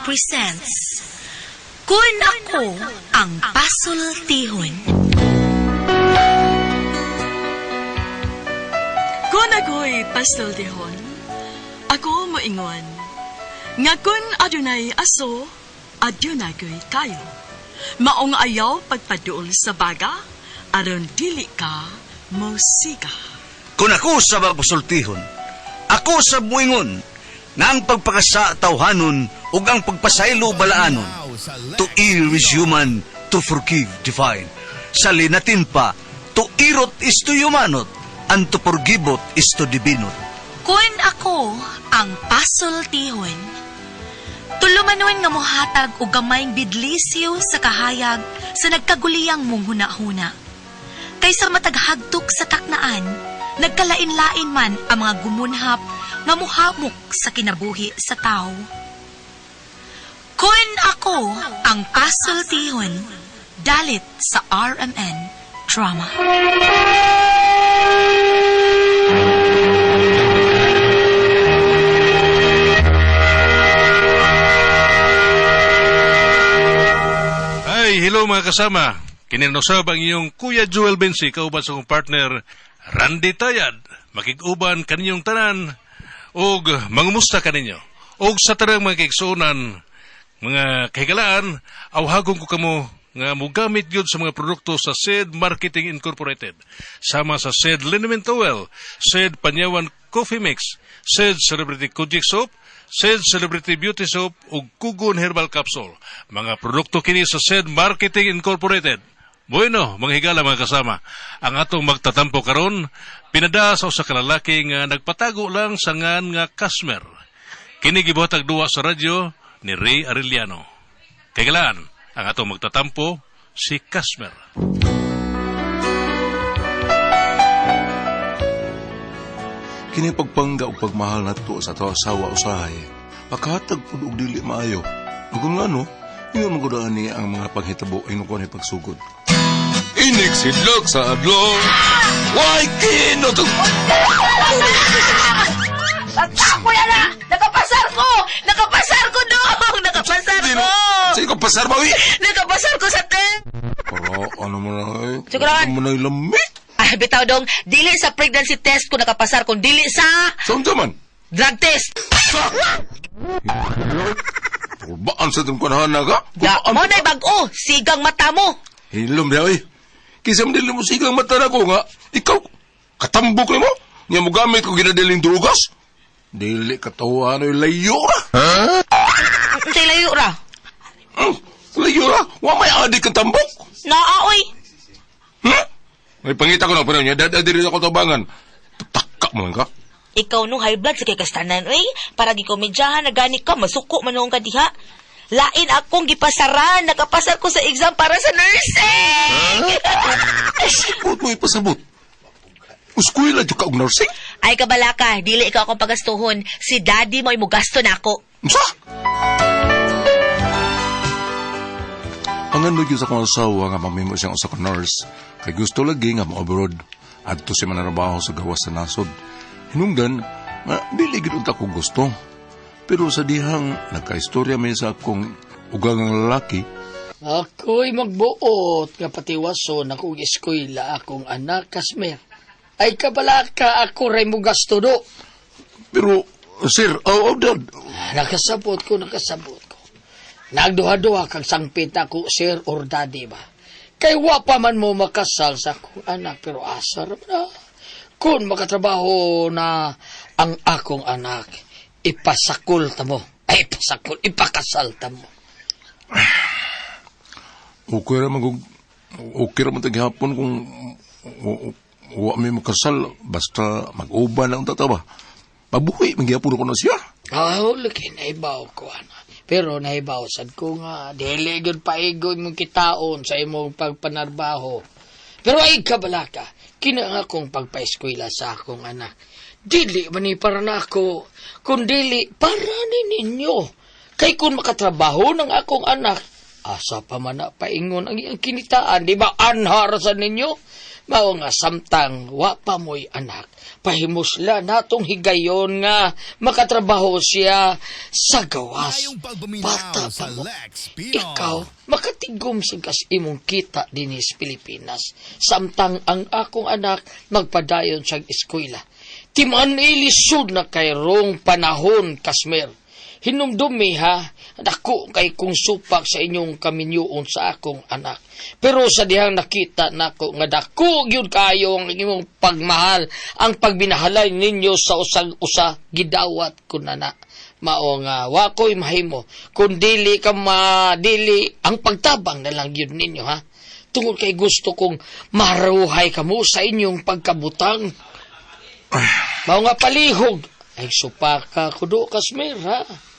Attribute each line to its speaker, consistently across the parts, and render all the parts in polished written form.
Speaker 1: presents Kun Ako Ang Pasultihon.
Speaker 2: Kung ako'y pasultihon, ako moingon, nga kun adunay aso, adunay ko'y kayo. Maong ayaw pagpaduol sa baga, aron dili ka mosiga.
Speaker 3: Kung ako sa pasultihon, ako sa muingon, nga ang pagpakasa tawhanon ug ang pagpasaylo balaanon. To err is human, to forgive divine. Sa linatin pa, to irot is to humanot, and to forgivot is to divinot.
Speaker 1: Kun ako ang pasultihon. Tulumanon nga mohatag og gamayng bidlisyo sa kahayag sa nagkaguliyang mong hunahuna. Kaysa mataghagtok sa taknaan, nagkalain-lain man ang mga gumunhap nga muhamok sa kinabuhi sa tao. Kun ako ang pasultihon, dalit sa RMN Drama.
Speaker 4: Ay, hello mga kasama. Kininusab ang iyong Kuya Joel Bensi, kauban sa akong partner, Randy Tayad. Makig-uban kaninyong tanan og mangumusta kaninyo. Og sa tanang mga kaigsuonan, mga kahigalaan, awhagon ko kamo nga mogamit gyud sa mga produkto sa SED Marketing Incorporated. Sama sa SED Liniment Oil, SED Panyawan Coffee Mix, SED Celebrity Kojik Soap, SED Celebrity Beauty Soap ug Kugon Herbal Capsule. Mga produkto kini sa SED Marketing Incorporated. Bueno, mga higala mga kasama, ang atong magtatampo karon pinada sa usa ka lalaki nga nagpatago lang sa ngan nga Kasmer. Kini gibuhatag duwa sa radyo ni Ray Arellano. Kailan ang atong magtatampo si Kasmer.
Speaker 5: Kini pagpangga ug pagmahal nato sa ato asawa usahay, pagkahatag pud og dili maayo. Ug kung ano, ingon man gud ani ang mga panghitabo ingon ko ni pagsugod. Inig sidlok sa adlaw. Why kino to?
Speaker 6: Ako yan na! Nakapasar ko! Nakapasar ko, dong! Nakapasar ko!
Speaker 5: Sa ikaw pasar ba uy?
Speaker 6: Nakapasar ko sa te!
Speaker 5: Para ano mo na eh?
Speaker 6: Sigurahan.
Speaker 5: Ano mo na lamig?
Speaker 6: Ay, bitaw dong, dili sa pregnancy test ko nakapasar, kung dili sa
Speaker 5: Sa unsa man?
Speaker 6: drug test.
Speaker 5: Sa! Kurbaan sa itong kanahana ka?
Speaker 6: Ya, mo na'y bag-o, sigang mata mo.
Speaker 5: Hilom diya eh. Kisa mo dili mo sigang mata na ko nga. Ikaw, katambok na mo. Nga mo gamit ko ginadiling drugas. Dili katawa na layo ra.
Speaker 6: Unsay layo ra?
Speaker 5: Layo ra. Wa may adik kang tambok.
Speaker 6: Naa, oy.
Speaker 5: Hmm? May pangita ko na pa niya. Dada diri ako tabangan. Taka mo lang ka.
Speaker 6: Ikaw no high blood sa kay kastanan, oy. Para gikomedyahan na gani ka, masuko man noong ka diha. Lain akong gipasaran, nakapasar ko sa exam para sa nursing.
Speaker 5: Sipot mo ipasabot. Uskwela dyan ka og nursing.
Speaker 6: Ay kabalaka, dili ikaw akong pagastuhon. Si daddy mo ay mugasto na ako.
Speaker 5: Unsa? Ang ano gyud sa akong asawa nga mamimo siyang usa ka nurse kay gusto lagi nga mo-abroad adto siya manarabaho sa gawas sa nasod. Hinungdan nga dili gid unta ko gusto. Pero sa dihang nagkaistorya mi sa akong ugangang lalaki,
Speaker 7: Ako'y magbuot nga patiwason akong eskwela akong anak Kasmer. Ay kabalaka ako ray mo gasto do.
Speaker 5: pero sir, oh, oh dad,
Speaker 7: Nakasabot ko, nakasabot ko. Nagduha-duha kag sangpit ako, sir or daddy ba. Kay wa pa man mo makasal sa akong anak, pero asar na. Kung makatrabaho na ang akong anak, ipasakol ta mo. Ay, ipasakol, ipakasal ta mo.
Speaker 5: okay ra man kung okay ra man taghapon kung wa mi makasal basta mag-uban lang unta ta ba. Mabuhi man gyapon ko na siya.
Speaker 7: Ah, lagi, naibaw ko, ana. Pero naibaw, sad ko nga, dili gyud paigon mong kitaon sa imong pagpanarbaho. Pero ay kabalaka, kina nga akong pagpaeskwela sa akong anak. Dili man ni para na ako, kun dili para ni ninyo. Kay kung makatrabaho ng akong anak, asa pa man na paingon ang iyang kinitaan, di ba anhar sa ninyo? Mao nga samtang wa pa mo'y anak, pahimusla natong higayon nga makatrabaho siya sa gawas. Bata pa mo. Ikaw, makatigom sa kas imong kita dinis Pilipinas. Samtang ang akong anak magpadayon sa eskwela. Timan ilisod na kay rong panahon, Kasmer. Hinumdumi ha, dako kay kung supak sa inyong kaminyoon sa akong anak. Pero sa dihang nakita nako nga dako gyud kayo ang inyong pagmahal, ang pagbinahalay ninyo sa usag usa gidawat ko na na. Mao nga wa ko'y mahimo kun dili ka madili ang pagtabang na lang gyud ninyo ha. Tungod kay gusto kong maruhay kamo sa inyong pagkabutang. Mao nga palihog ay supaka kudo Kasmer ha.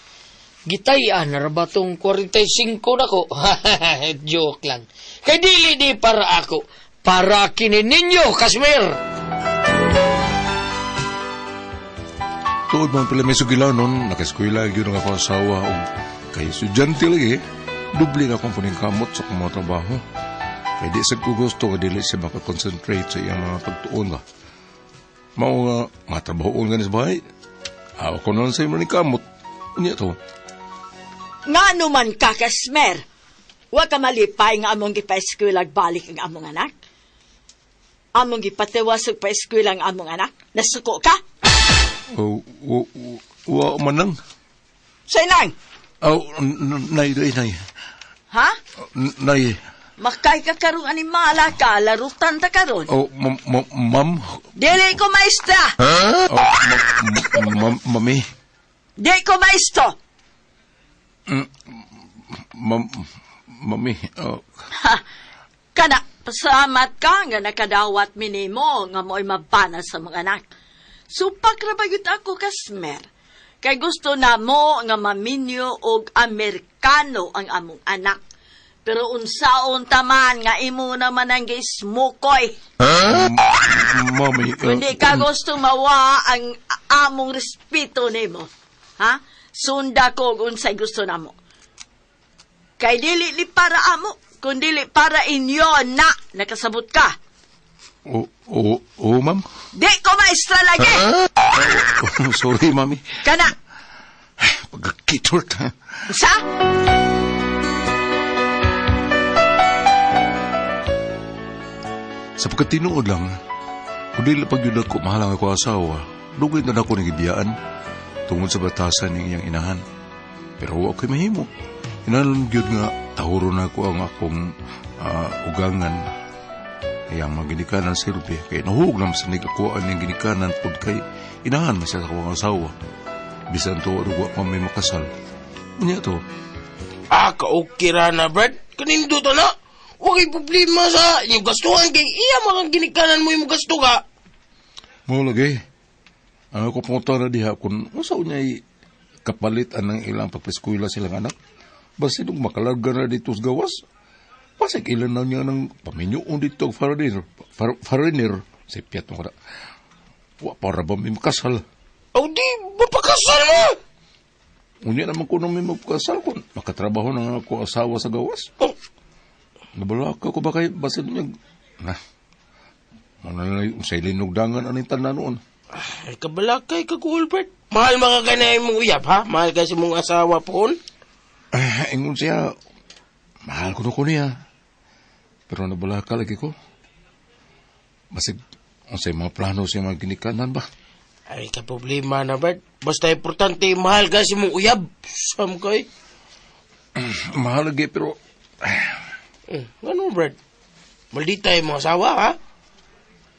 Speaker 7: Gitayan na ra ba tong 45 nako? Joke lang. Kay dili di para ako, para kini ninyo, Kasmer.
Speaker 5: Tuod man pala may sugilanon, nakaeskwela gyud ang akong asawa ug kay estudyante lagi, doble na akong puning kamot sa akong mga trabaho. Kay di sad ko gusto nga dili siya makakonsentrate sa iyang mga pagtuon ba. Mao nga mga trabahoon gani sa bahay. Ako na lang sa imong kamot. Unya to.
Speaker 8: Nga numan ka, Kasmer. Wa ka malipay nga among gipa-eskwela balik ang among anak. Among gipatiwas og pa-eskwela ang among anak. Nasuko ka?
Speaker 5: Oh, wa man lang.
Speaker 8: Say lang.
Speaker 5: Oh, nay, nay, nay.
Speaker 8: Ha?
Speaker 5: Nay.
Speaker 8: Makay ka karong animala ka, larutan ta karon.
Speaker 5: Oh, ma'am.
Speaker 8: Dili ko maestra.
Speaker 5: Oh, mami.
Speaker 8: Di ko maestro.
Speaker 5: Mami. Oh.
Speaker 8: Ha, kana, pasalamat ka nga nakadawat minimo nga mo'y mabana sa mga anak. Supak ra ba yun ako, Kasmer? Kay gusto na mo nga maminyo og Amerikano ang among anak. Pero unsaon taman nga imo naman ang gismukoy.
Speaker 5: Mami.
Speaker 8: Hindi ka gusto mawa ang among respeto nimo. Ha? Sunda ko og unsay gusto namo. Kay dili ni para amo, kun dili para inyo na nakasabot ka.
Speaker 5: Oo, ma'am.
Speaker 8: Di ko maestra lagi.
Speaker 5: Oh, sorry, mami.
Speaker 8: Kana.
Speaker 5: Pagkakitort, ha?
Speaker 8: Sa?
Speaker 5: Sa pagkatinuod lang, kung dili pag yun ako mahal ang ako asawa, dugay na ako nagibiyaan tungod sa batasan ng iyang inahan. Pero wa ko'y mahimo. Inalan gyud nga tahuro na ko ang akong ugangan. Iyang mga ginikanan silbi. Kay nahuog naman sa ako ang iyang ginikanan pud kay inahan man siya sa akong asawa. Bisan to wa pa may makasal. Unya to.
Speaker 9: Ah, ka-okay ra na, Brad. Kanindo to na. Huwag problema sa inyong gastuhan kay iya mga ginikanan mo yung gasto ka.
Speaker 5: Mo lagi. Ang ako punta na diha kung usaw niya'y kapalit anang ilang pagpeskwela silang anak. Basta nung makalarga na dito sa gawas, pasig ilan na niya ng paminyoon dito foreigner. Foreigner. Sa piyat mo kada. Wa para ba may makasal?
Speaker 9: O di, mapakasal mo!
Speaker 5: Unya naman ko nung may magpakasal kung makatrabaho na nga ako asawa sa gawas.
Speaker 9: Oh.
Speaker 5: Nabalaka ko ba kay basta niya? Na. Manalay, sa linugdangan anong tanan noon.
Speaker 9: Ay, kabalakay ka, Gilbert. Mahal mga kanay mong uyab, ha? Mahal kasi mong asawa po.
Speaker 5: Ay, ingon siya, mahal ko na ko niya. Pero nabalaka lagi ko. Basig, ang sa mga plano sa mga ginikanan ba?
Speaker 9: Ay, ka problema na, Bert. Basta importante, mahal kasi mong uyab. Sam kay?
Speaker 5: Mahal lagi, pero...
Speaker 9: Ano, Bert? Maldita yung mga asawa, ha?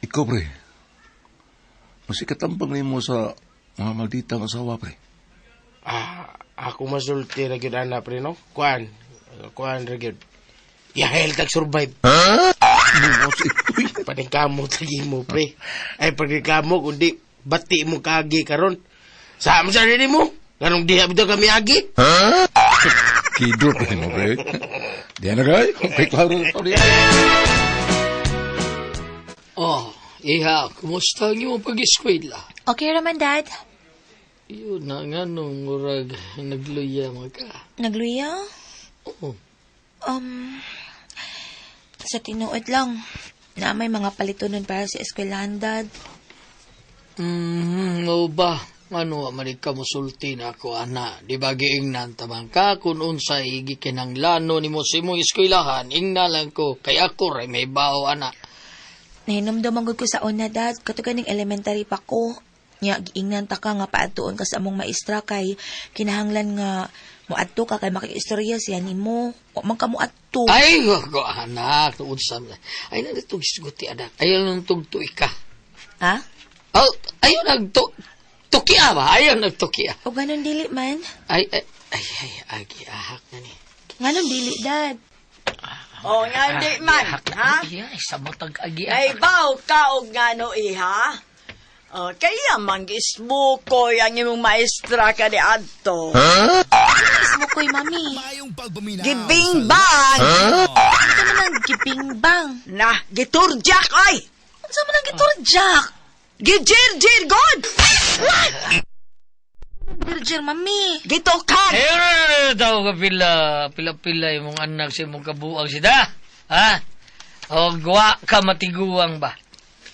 Speaker 5: Ikaw, pre. Mas ikatampang nimo sa mga maldita ang asawa, pre.
Speaker 9: Ah, ako masulti ra gyud ana, pre, no? Kuan. Kuan ra gyud. Yahel tag survive.
Speaker 5: Huh?
Speaker 9: Paningkamot lagi mo, pre. Ay, paningkamot, kundi bati mo kagi karon. Sa sa rin mo? Ganong diha bitaw kami agi?
Speaker 5: Huh? Kidrot na mo, pre. Diyan na, kay. Okay, klaro na ito.
Speaker 7: Oh, iha, kumusta ang iyong pag-eskwela?
Speaker 1: Okay raman, Dad.
Speaker 7: Yun na nga nung murag nagluya mga ka.
Speaker 1: Nagluya?
Speaker 7: Oo.
Speaker 1: Sa tinuod lang,
Speaker 6: Na may mga palitonon para sa eskwelahan, Dad.
Speaker 7: Mo ba? Ano, man ka mosulti na ako, ana. Di ba giingnan tamang ka kung unsay gikinanglano nimo sa imong eskwelahan, ingna lang ko, kay ako ray may bao, ana.
Speaker 6: Nahinomdum man gud ko sa una, Dad. Kato ganing elementary pa ko. Nya, giingnan ta ka nga paadtuon ka sa among maestra kay kinahanglan nga moadto ka kay makiistorya siya nimo. Wa man ka moadto.
Speaker 7: Ay, ko, anak, tuod sa... Ay, nandito gisguti, anak. Ayaw nang tugtuy ka.
Speaker 6: Ha?
Speaker 7: Oh, ayaw nagtu... Tukia ba? Ayaw nagtukia.
Speaker 6: O ganon dili man.
Speaker 7: Ay, ay, ay, ay, agi, ahak na ni.
Speaker 6: Nganong dili, Dad?
Speaker 8: O, nga hindi man, ha?
Speaker 7: Ay, ay, sa matag agi.
Speaker 8: Ay, baw ka og ngano iha? O, kaya mangisbukoy ang imong maestra ka ni adto.
Speaker 1: Mismo ko'y mami.
Speaker 8: Gibingbang!
Speaker 1: Unsa man ang gibingbang?
Speaker 8: Na, giturjak ay!
Speaker 1: Unsa man ang giturjak?
Speaker 8: Gijir-jir god!
Speaker 1: Virgin, mami.
Speaker 8: Gitukan!
Speaker 7: Eh, ano, ano, ano, tao ka pila, pila-pila imong anak sa imong kabuang sida. Ha? O, gwa ka matiguang ba?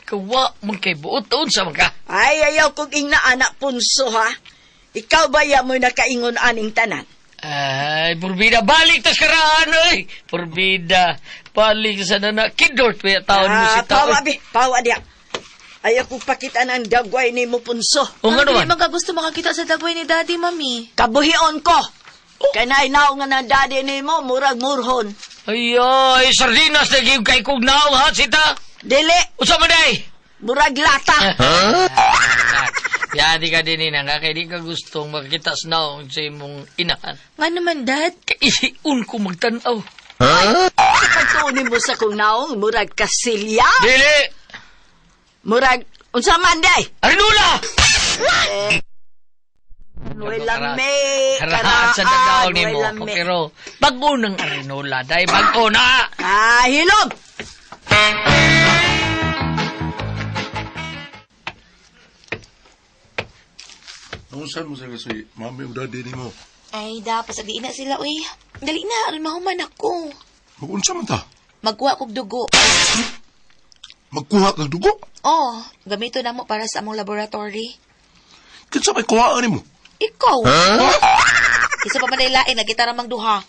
Speaker 7: Kawa man kay buot taon sa man ka.
Speaker 8: Ay, ayaw kong ingna anak punso ha. Ikaw ba ya mo'y nakaingon aning tanan?
Speaker 7: Ay, purbida, balik tas karaan, oy! Purbida, balik sa nana, kidort pa taon mo si tao.
Speaker 8: Pawa, bi, pawa diya. Ayaw kong pakita ng dagway ni mo punso.
Speaker 7: O nga
Speaker 1: Mami, dili
Speaker 7: naman.
Speaker 1: man ka gusto makakita sa dagway ni Daddy, mami.
Speaker 8: Kabuhion ko. Kay nainaw nga ng daddy ni mo, murag murhon.
Speaker 7: Ay, ay, sardinas na giyong kay kong naong ha, sita.
Speaker 8: Dili,
Speaker 7: Usa man day!
Speaker 8: murag lata.
Speaker 7: Yan, di ka din inang, ha? Kay di ka gustong makakita sa naong sa imong inahan.
Speaker 6: Nga naman, Dad.
Speaker 7: Kaihiun ko magtanaw.
Speaker 8: Sa pagtuunin mo sa kong naong, murag kasilya.
Speaker 7: Dili!
Speaker 8: Murag, unsa man day?
Speaker 7: Arinola!
Speaker 8: Welame,
Speaker 7: Karaan sa dadaw
Speaker 8: karaan,
Speaker 7: ni mo.
Speaker 8: welame.
Speaker 7: Pero, bago ng arinola, dahil bago na!
Speaker 8: Ah, hilom!
Speaker 5: Naunsan mo sa kasi, mami o daddy ni mo.
Speaker 6: Ay, da, pasagdiin na sila, uy. Dali na, aron mahuman ako.
Speaker 5: Magunsa man ta?
Speaker 6: Magkuha kog dugo.
Speaker 5: Magkuha kag dugo?
Speaker 6: Oh, gamito na mo para sa among laboratory.
Speaker 5: Kinsa may kuhaan nimo?
Speaker 6: Ikaw. Isa pa man ay lain, nagita ramang duha.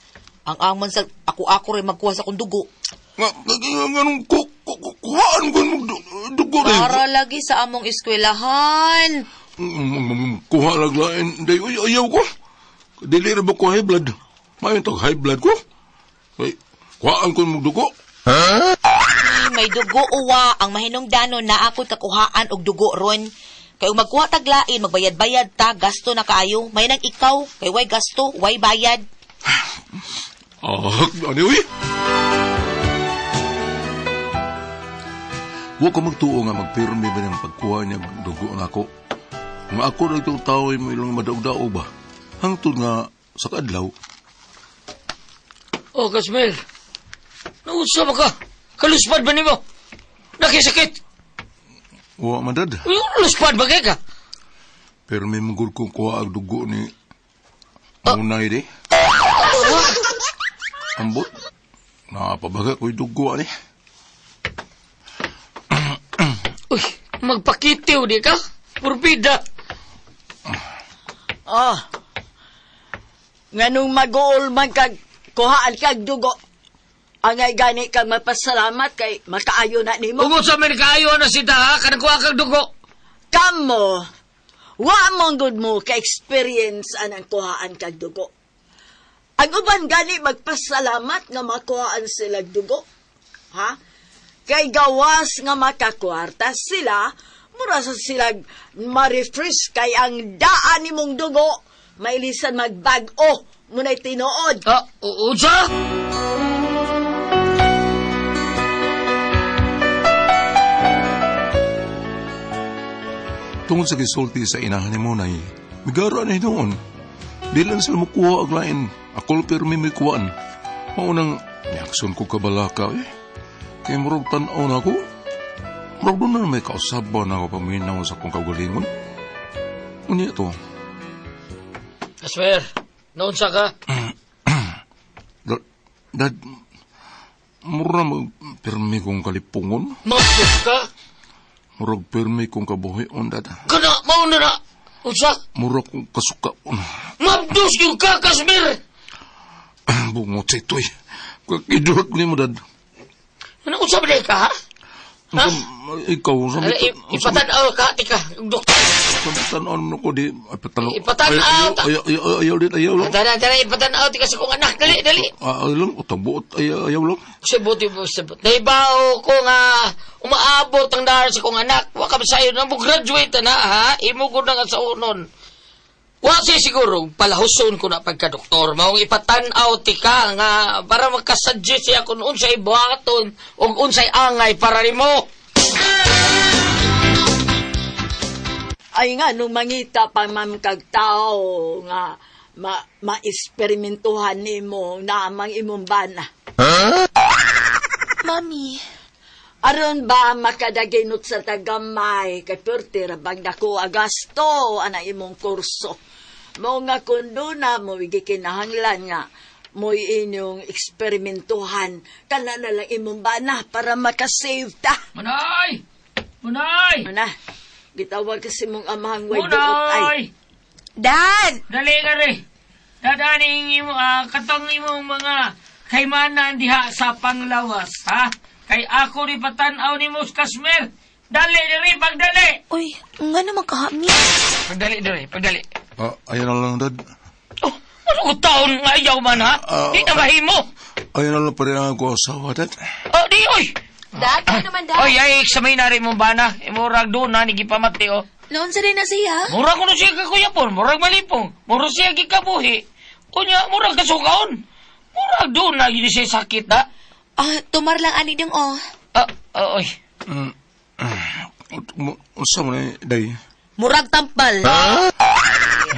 Speaker 6: Ang angman sa ako-ako rin magkuha sa kong dugo.
Speaker 5: Nga, nga, nga, nganong kuhaan ko mo dugo rin?
Speaker 6: Para lagi sa among eskwelahan.
Speaker 5: Kuha lang lain. Day, uy, ayaw ko. Dili ra ba ko high blood? Mayon tag high blood ko. Ay, kuhaan ko mo dugo.
Speaker 6: Ay, may dugo uwa ang mahinungdanon na ako'y kakuhaan og dugo ron. Kay ug magkuha taglain, magbayad-bayad ta, gasto na kaayo. May nang ikaw, kay way gasto, way bayad.
Speaker 5: Ah, ano uy? Wa ko magtuo nga magpirmi ba niyang pagkuha niya dugo na ako. Nga ako na itong tao ay mo ilang madaog-daog ba? Hangtod nga sa kaadlaw,
Speaker 7: Oh, Kasmir. Nausa ba ka? Kaluspad ba nimo? Nakisakit.
Speaker 5: wa madad.
Speaker 7: Uy, Luspad ba kay ka?
Speaker 5: Pero may mugod kong kuha ang dugo ni Munay di. Ambot. Napabaga ko'y dugo ani.
Speaker 7: Uy, magpakitiw di ka? Purbida.
Speaker 8: Oh. Nganong mag-uol man kag kuhaan kag dugo. Angay gani kag mapasalamat kay makaayo na nimo.
Speaker 7: Ungod sa amin kaayo na sita ha? Kanang kuha kag dugo.
Speaker 8: Kamo, wa mong gud mo ka-experience anang kuhaan kag dugo. Ang uban gani magpasalamat nga makuhaan sila dugo. Ha? Kay gawas nga makakwarta sila, mura sa sila ma-refresh kay ang daan nimong dugo, mailisan magbag-o, muna'y tinuod.
Speaker 7: Ah, unsa?
Speaker 5: Tungod sa gisulti sa inahan ni Munay, migara na noon. Di lang sila mukuha og lain. Ako pero may mikuhaan. Maunang, niakson ko kabalaka eh. Kaya murag tan-aw na ako. Murag doon na may kausaban ako paminaw sa akong kaugalingon. Unya to.
Speaker 7: Kasmer, naunsa ka?
Speaker 5: Dad, Mura mag pirmi kong kalipungon.
Speaker 7: Mabdos ka?
Speaker 5: Murag pirmi kong kabuhion, dad.
Speaker 7: Kana, mauna na. Unsa?
Speaker 5: Murag kong kasukaon.
Speaker 7: Mabdos yung ka, Kasmer!
Speaker 5: Bungot sa ito'y. Kakidot ni mo, dad.
Speaker 7: Ano, unsa ba ka, ha?
Speaker 5: Ha? Ikaw, sa
Speaker 7: Ala, ipatanaw ka, tika, doktor.
Speaker 5: Ipatanaw mo ko, di. Ipatanaw.
Speaker 7: Ipatanaw.
Speaker 5: Ayaw, ayaw, ayaw, ayaw, ayaw lang.
Speaker 7: Tara, tara, ipatanaw, tika sa kong anak. Dali, dali.
Speaker 5: Ayaw lang, utang buot, ayaw, ayaw lang.
Speaker 7: Sibuti mo, sibuti. Naibaw ko nga, umaabot ang dahil sa kong anak. Wa ka sayo na mo graduate na, ha? Imo ko na nga sa unon. Wa siya siguro, palahuson ko na pagka-doktor. Maong ipatanaw tika nga para makasuggest siya kung unsay buhaton o unsay angay para nimo.
Speaker 8: Ay nga, nung mangita pa man kag tao nga ma-eksperimentuhan nimo na amang imong bana.
Speaker 6: Mami,
Speaker 8: Aron ba makadaginot sa tagamay kay perti ra bang dako agasto ana imong kurso. Mao nga kun na mo gikinahanglan nga mo'y inyong eksperimentuhan kana na lang imong bana para makasave ta.
Speaker 7: Munay! Munay!
Speaker 8: Ana, gitawag kasi mong amahang way duot ay.
Speaker 7: Munay!
Speaker 6: Dad!
Speaker 7: Dali ka rin. Dadaning imo, katong imong mga kaymanan diha sa panglawas, ha? Kay ako ni patanaw ni Mos Kasmer. Dali diri, pagdali!
Speaker 6: Uy, nga naman kahami.
Speaker 7: Pagdali diri, pagdali.
Speaker 5: Ayaw na lang, dad.
Speaker 7: Oh, ano ko taon nga ayaw man, ha? Di na mahimo.
Speaker 5: Ayaw na lang pa rin ang ako asawa, dad.
Speaker 7: Oh, di, oy!
Speaker 6: Dad, ano naman, Dad?
Speaker 7: Oy, ay, examine na rin mo ba na? Murag doon na, ni gipamati, oh.
Speaker 6: Noon sa rin na siya.
Speaker 7: Murag ko na siya kakuyapon, murag malipong, murag siya gikabuhi. Unya, murag kasukaon. Murag doon na, yun siya sakit, ha?
Speaker 6: Ah, tumar lang ani ding oh.
Speaker 7: Ah, oy.
Speaker 5: Unsa mo na, day?
Speaker 6: Murag tampal.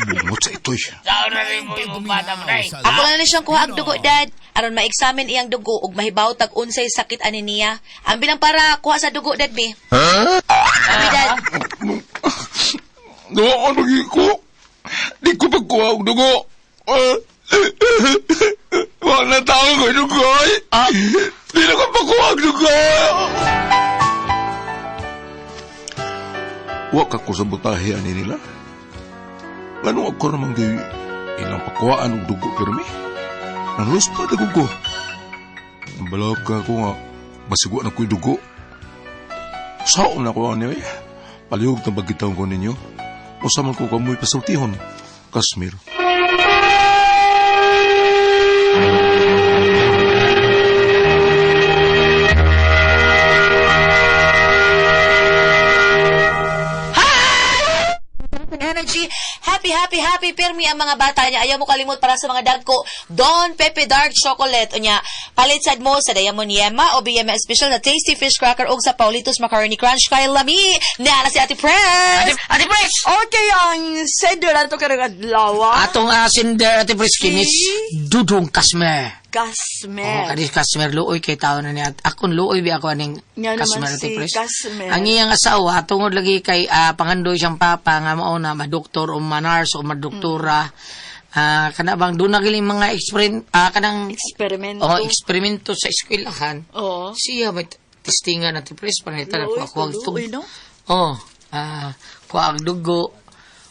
Speaker 5: Bungot sa ito'y.
Speaker 7: Taon na rin mo yung bata mo, day.
Speaker 6: Ako lang na siyang kuha ang dugo, Dad. Aron ma-examine iyang dugo ug mahibaw tag unsay sakit ani niya. Ang bilang para kuha sa dugo, Dad, be. Abi, Dad.
Speaker 5: Doon, magi ko. Di ko pagkuha og dugo. Wag na tao ko dugo. Di na ko pagkuha og dugo. Wa ka ko sa butahe ani nila. Ngano ako naman kay ilang pakuhaan og dugo pero mi. Nalos pa dugo ko. Ang balaka ko nga basigwa na ko'y dugo. Saon na ko ani eh. Palihog na bagitaw ko ninyo. Usa man ko kamoy pasultihon. Kasmir.
Speaker 6: Energy. Happy, happy, happy. Pirmi ang mga bata niya. Ayaw mo kalimot para sa mga dagko. Don Pepe Dark Chocolate. Unya, palit sad mo sa Diamond Yema o BMS Special na Tasty Fish Cracker og sa Paulitos Macaroni Crunch kay Lami. Naala si Ate Pres.
Speaker 7: Ate Pres!
Speaker 8: Okay, ang sender ato karong adlaw.
Speaker 7: Atong sender, Ate Pres, kinis Dudong Kasmer.
Speaker 8: Kasmer.
Speaker 7: Oh, kanis Kasmer luoy kay tao na niya. Akon luoy bi ako aning
Speaker 8: Nga naman
Speaker 7: Kasmer Ate
Speaker 8: si
Speaker 7: Pres.
Speaker 8: Kasmer.
Speaker 7: Ang iyang asawa tungod lagi kay pangandoy siyang papa nga mao na madoktor o manars o madoktora. Kana bang doon na giling mga kanang
Speaker 8: Eksperimento.
Speaker 7: Oh, eksperimento sa eskwelahan.
Speaker 8: Oo.
Speaker 7: Siya may testingan Ate Pres panita na
Speaker 8: Luoy,
Speaker 7: kuha ang
Speaker 8: luoy, no?
Speaker 7: Oh, kuha ang dugo.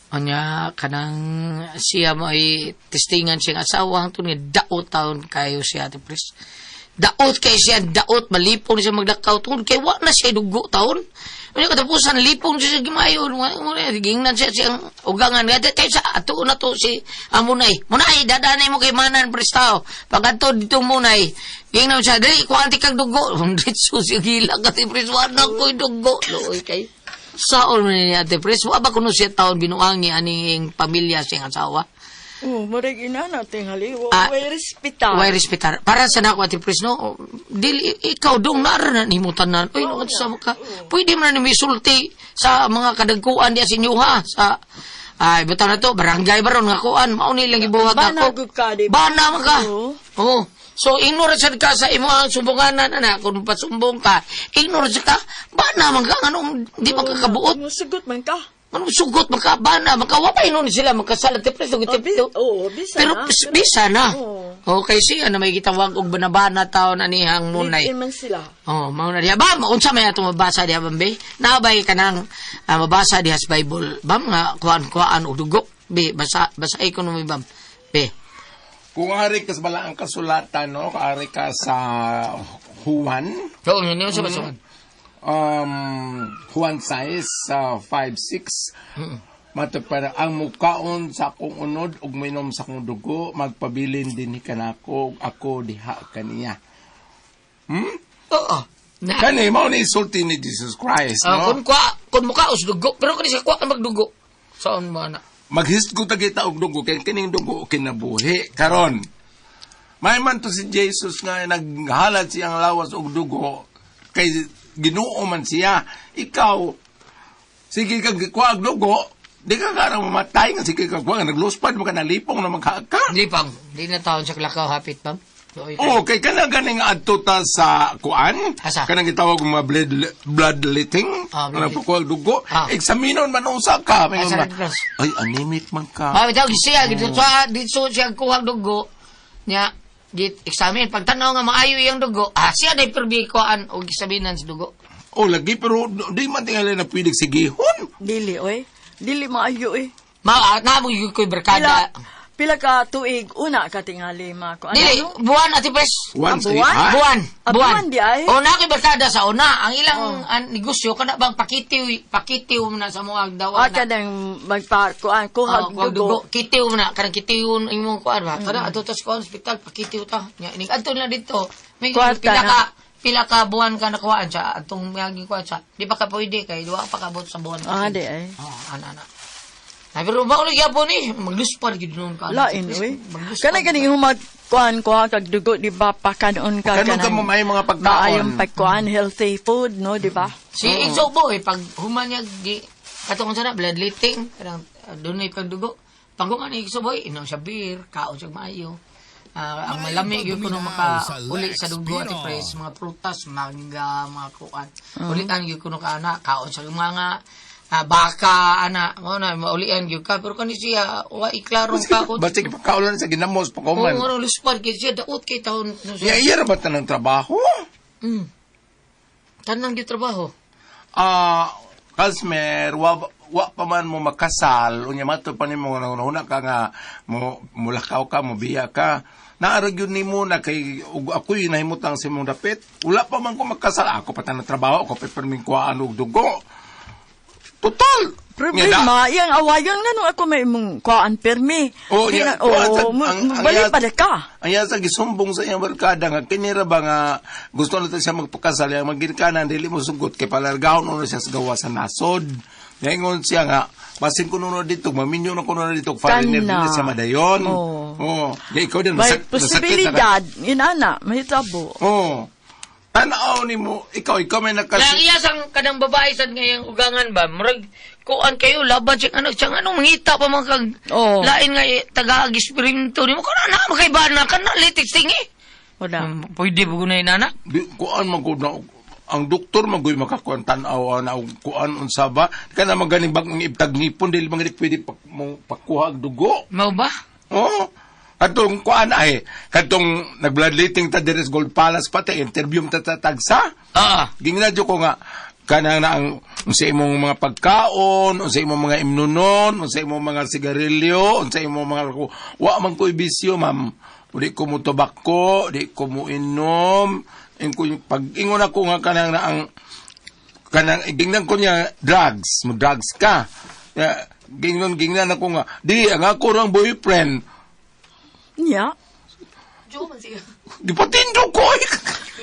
Speaker 7: Anya kanang siya mo ay testingan siyang asawa hangtod nga daot taon kayo siya Ate Pres. Daot kay siya, daot malipong siya magdakaw tungod kay wa na siya dugo taon. Anya katapusan lipong siya sa gimayon, wa mo na gingnan siya siyang ugangan nga kay sa ato na to si Amunay. Munay dadanay mo kay manan pres tao. Pag adto dito munay, gingnan siya dali kuha kag dugo. Diretso siya gilak Ate Pres, wa na ko'y dugo. Luoy kay. Saon man ni Ate Pres, wa ba kuno siya taon binuangi aning pamilya siyang asawa?
Speaker 8: Oh, murag ina natin haliwa. Way respetar.
Speaker 7: Way respetar. Para sa nako Ate Pres, no? Dili, ikaw dong naara na nimo tanan. Uy, no, sa ka. Pwede man na nimo isulti sa mga kadagkuan diya sa inyo ha. Sa, ay, bitaw na to, barangay baron nga kuan, mao ni lang gibuhat
Speaker 8: Bana
Speaker 7: ako.
Speaker 8: gud ka, di ba?
Speaker 7: Bana man ka.
Speaker 8: Oo.
Speaker 7: Oo. So, ignore sad ka sa imo ang sumbunganan, anak. Kung pasumbong ka, ignore sad ka, bana man ka, anong di man ka kabuot.
Speaker 8: Musugot man ka.
Speaker 7: Ano sugot makabana, makawapay nun sila makasala ti preso
Speaker 8: Oh, oo, bisa
Speaker 7: Pero
Speaker 8: na.
Speaker 7: bisa na.
Speaker 8: Oo.
Speaker 7: Okay siya na may gitawag og banabana taon anihang nunay.
Speaker 8: Live-in man sila.
Speaker 7: Oh, mao na diha. Bam, unsa may atong mabasa diha bambe? Naabay ka nang mabasa diha sa Bible. Bam nga kuan-kuan og dugo. Be, basa basay ko numi bam. Be.
Speaker 9: Kung ari ka sa balaang kasulatan, no? Kung ari ka sa Juan,
Speaker 7: Oo, yun yun sa basuhan.
Speaker 9: Juan 6, 5, 6, Matod para ang mukaon sa akong unod ug minom sa akong dugo, magpabilin din ni kanako ug ako diha kaniya.
Speaker 7: Oo. Na.
Speaker 9: Kani mao ni isulti ni Jesus Christ,
Speaker 7: Ah,
Speaker 9: no?
Speaker 7: Kung kwa, kung mukaos dugo, pero kung siya kwa ka magdugo. Saan mo na?
Speaker 9: Maghisgot ta kita og dugo kay kining dugo kinabuhi karon. May man to si Jesus nga naghalad siyang lawas og dugo kay Ginoo man siya. Ikaw sige kag kuha og dugo, di ka karang mamatay nga sige kag kuha nga nagluspad mo ka nalipong na magka.
Speaker 7: Hindi pang, hindi na taon sa klakaw hapit pam. Doy ka.
Speaker 9: Oh, kay kana ganing adto ta sa kuan?
Speaker 7: Asa?
Speaker 9: Kanang gitawag mga bloodletting,
Speaker 7: Ah,
Speaker 9: kanang
Speaker 7: bloodletting.
Speaker 9: pagkuha og dugo.
Speaker 7: Ah.
Speaker 9: Eksaminon man usa ka. May
Speaker 7: Asa
Speaker 9: mga-
Speaker 7: Red Cross?
Speaker 9: Ay, anemic man ka.
Speaker 7: Ah, bitaw siya dito sa dito siya kuha og dugo. Nya git examine pagtan-aw nga maayo iyang dugo. Ah, siya day perbi kuan og examinan sa dugo.
Speaker 9: Oh, lagi pero di man tingali na pwede sigihon.
Speaker 8: Dili, oy. Dili maayo, eh.
Speaker 7: Ma ah, na mo gyud ko'y
Speaker 8: Pila,
Speaker 7: barkada.
Speaker 8: pila ka tuig una ka tingali ma ko. Ano,
Speaker 7: Dili,
Speaker 8: no?
Speaker 7: buwan ati pres.
Speaker 9: One,
Speaker 8: Ah,
Speaker 9: three,
Speaker 8: buwan?
Speaker 9: ha?
Speaker 7: Buwan.
Speaker 8: Ah,
Speaker 7: Buwan.
Speaker 8: buwan di ay?
Speaker 7: O na ko'y barkada sa una. Ang ilang ang negosyo kana bang pakitiw pakitiw na sa mga dawa
Speaker 8: Ah,
Speaker 7: na.
Speaker 8: kanang magpa kuan kuha
Speaker 7: Oh, kuha
Speaker 8: dugo.
Speaker 7: dugo. Kitiw na kanang kitiw imong kuan ba. Kada adto ta sa kuan ospital pakitiw ta. Nya ini adto na dito. May
Speaker 8: Kwarta
Speaker 7: pila
Speaker 8: na.
Speaker 7: ka pila ka buwan ka nakuhaan sa atong miagi kuan sa. Di pa ka pwede kay duwa pa kabot sa buwan.
Speaker 8: Ah, di ay.
Speaker 7: Oh, ana ana. Ay, pero mao lagi gyapon ni magluspad gyud noon ka.
Speaker 8: Lain, oy.
Speaker 7: Magluspad.
Speaker 8: Kanang ganing humag kuan kuha kag dugo di ba pakanon ka
Speaker 9: Kanon ka mo may mga pagkaon.
Speaker 8: Maayong pagkuan healthy food no di ba?
Speaker 7: Si Igso po eh, pag human niya, gi, katong sana, bloodletting, kanang dunay pag dugo. Pag human ni Igso boy, inom siya beer, kaon siya maayo. Ah, ang malamig yun kuno maka uli sa dugo at pres, mga prutas, mangga, mga kuan. Ulian yun kuno ka ana, kaon siya mga baka ana, mo na maulian gyud ka pero kani siya wa iklarong kaon.
Speaker 9: Basta pagkaulan sa ginamos pagkuman.
Speaker 7: Oo, oh, luspad kay siya daot kay taon.
Speaker 9: Ya, iya ra ba tanang trabaho?
Speaker 7: Tanang gyud trabaho.
Speaker 9: Ah, Kasmer, wa pa man mo makasal, unya mato pa nimo nga una ka nga mo mulakaw ka, mo biya ka. Naara gyud nimo na kay ug ako'y nahimutang sa imong dapit. Wala pa man ko makasal, ako pa tanang trabaho, ako pa perming kuhaan og dugo. Total.
Speaker 8: Problema, iyang awayan nga nung ako may imong kuan permi.
Speaker 9: Oh,
Speaker 8: Di
Speaker 9: iya.
Speaker 8: na- oo, balik pa ka.
Speaker 9: Ang iya sa gisumbong sa iyang barkada nga kinira ba nga gusto na siya magpakasal yang magginikanan dili mo sugot kay palargahon na siya sa gawa sa nasod. Ngayon siya nga basin ko nuno dito maminyo na ko nuno dito foreigner
Speaker 8: Kana.
Speaker 9: dili siya madayon.
Speaker 8: Oo.
Speaker 9: Oh, ya ikaw din
Speaker 8: May
Speaker 9: nasakit na ka.
Speaker 8: posibilidad, inana, mahitabo.
Speaker 9: Oh. Tanaw nimo ikaw may
Speaker 7: Lang
Speaker 9: nakas
Speaker 7: iya sang kanang babae sad ngayong ugangan ba murag kuan kayo laban siyang ano siyang ano mangita pa man kag
Speaker 8: Oo.
Speaker 7: lain nga eh, taga espiritu nimo kana na makaiba na kana latex tingi.
Speaker 8: Wala.
Speaker 7: Pwede ba gunay nana?
Speaker 9: Di, kuan man gud na ang doktor man gud makakuan tan-aw na og kuan unsa ba kana maganing bag ang ibtag ngipon dili man gani pwede pak, mo pakuha og dugo.
Speaker 7: Mao ba?
Speaker 9: Oo. Katong kuan ay, katong nag-bloodletting ta diri sa Gold Palace pati interview ta tatagsa.
Speaker 7: Ah.
Speaker 9: Gingna jud ko nga kanang na ang unsa imong mga pagkaon, unsa imong mga imnunon, unsa imong mga sigarilyo, unsa imong mga wa man ko'y bisyo, ma'am. Di ko mo tobako, di ko mo inom. Pag ingon ako nga kanang na ang kanang gingnan ko niya drugs, mo drugs ka. Ya, gingnan ako nga, di ang ako rang boyfriend.
Speaker 8: Nya,
Speaker 9: Di patindo ko.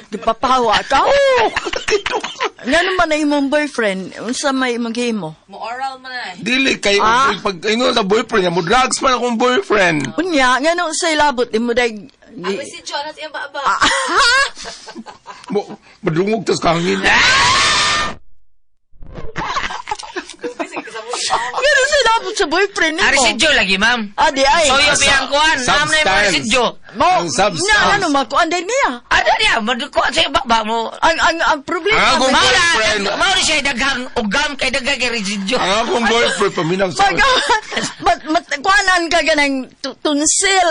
Speaker 8: gipapawa ka?
Speaker 9: Oh, patindo ko.
Speaker 8: Nga naman na imong boyfriend, unsa may imong gihimo?
Speaker 6: Mo oral man na eh.
Speaker 9: Dili kay
Speaker 8: Ah.
Speaker 9: pag ingon sa boyfriend niya, mo drugs man akong boyfriend.
Speaker 8: Unya, nga nung sa ilabot, imo dag...
Speaker 6: Ako si Jonas iyang baba.
Speaker 9: Mo madungog tas kahangin.
Speaker 8: Nga nung sa po sa boyfriend nimo.
Speaker 10: Ah, residyo lagi, ma'am.
Speaker 8: Ah, di ay.
Speaker 10: Soyo biyang kuan, naam na yung mga residyo.
Speaker 8: Mo,
Speaker 9: Ang substance.
Speaker 8: na ano makuan din niya.
Speaker 10: Ano niya, madukuan sa baba mo.
Speaker 8: Ang problema
Speaker 9: Ang akong
Speaker 10: Mao na,
Speaker 9: boyfriend.
Speaker 10: mao na siya daghang ugam kay daghang kay residyo.
Speaker 9: Ang akong boyfriend, paminaw sa...
Speaker 8: Mag, mat, mat, kuanan ka ganang tunsil.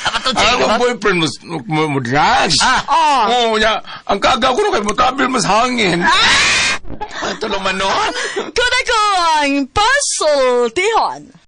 Speaker 10: Patutsi
Speaker 9: Ang
Speaker 10: ka
Speaker 9: akong
Speaker 10: ba?
Speaker 9: boyfriend mas mo drugs.
Speaker 10: Ah.
Speaker 9: Oo, niya. Ang kagaw ko no kay mutabil mas hangin. Ah. Tulumanon.
Speaker 8: Kuna ko ang pasultihon.